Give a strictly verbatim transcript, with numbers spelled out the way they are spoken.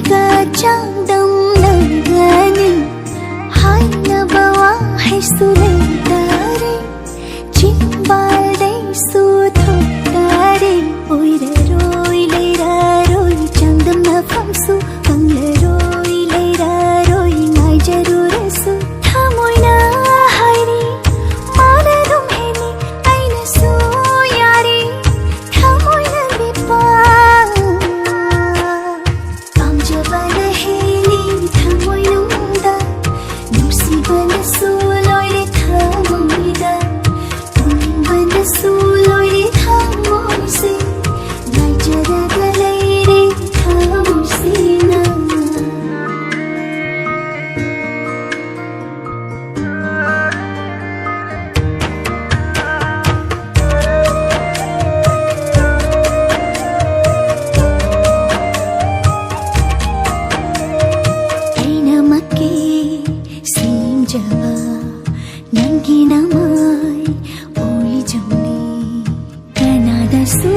ꯀꯆꯥꯡꯗꯝ ꯂꯩꯒꯅꯤ ꯍꯥꯏꯅꯕ ꯋꯥꯍꯩꯁꯨ ꯂꯩꯇꯔꯦ꯫ ꯆꯤꯝꯕꯥꯜꯗꯩꯁꯨ ꯊꯣꯛꯇꯔꯦ꯫ ꯑꯣꯏꯔꯔꯣꯏ, ꯂꯩꯔꯔꯣꯏ, ꯆꯥꯡꯗꯝꯅꯐꯝꯁꯨ ꯐꯪꯂꯔꯣꯏ, ꯂꯩꯔꯔꯣꯏ, ꯉꯥꯏꯖꯔꯨꯔꯁꯨ ꯊꯃꯣꯏꯅ ꯍꯥꯏꯔꯤ, ꯃꯥꯅ ꯑꯗꯨꯝ ꯍꯦꯜꯂꯤ, ꯑꯩꯅꯁꯨ ꯌꯥꯔꯤ, ꯊꯃꯣꯏꯅ ꯂꯦꯞꯄ꯫ ꯄꯥꯝꯖꯕꯅ ꯍꯦꯜꯂꯤ ꯊꯃꯣꯏꯅꯨꯡꯗ, ꯅꯨꯡꯁꯤꯕꯅꯁꯨ ꯂꯣꯏꯔꯦ ꯊꯃꯣꯏꯗ, ꯄꯨꯅꯤꯡꯕꯅꯁꯨ ꯂꯣꯏꯔꯦ ꯊꯃꯣꯏꯁꯦ, ꯉꯥꯏꯖꯔꯒ ꯂꯩꯔꯦ ꯊꯃꯣꯏꯁꯤꯅ꯫ ꯑꯩꯅꯃꯛꯀꯤ ꯁꯦꯝꯖꯕ ꯅꯪꯒꯤ ꯅꯃꯥꯏ ꯑꯣꯏꯖꯧꯅꯤ꯫ ꯀꯅꯥꯗꯁꯨ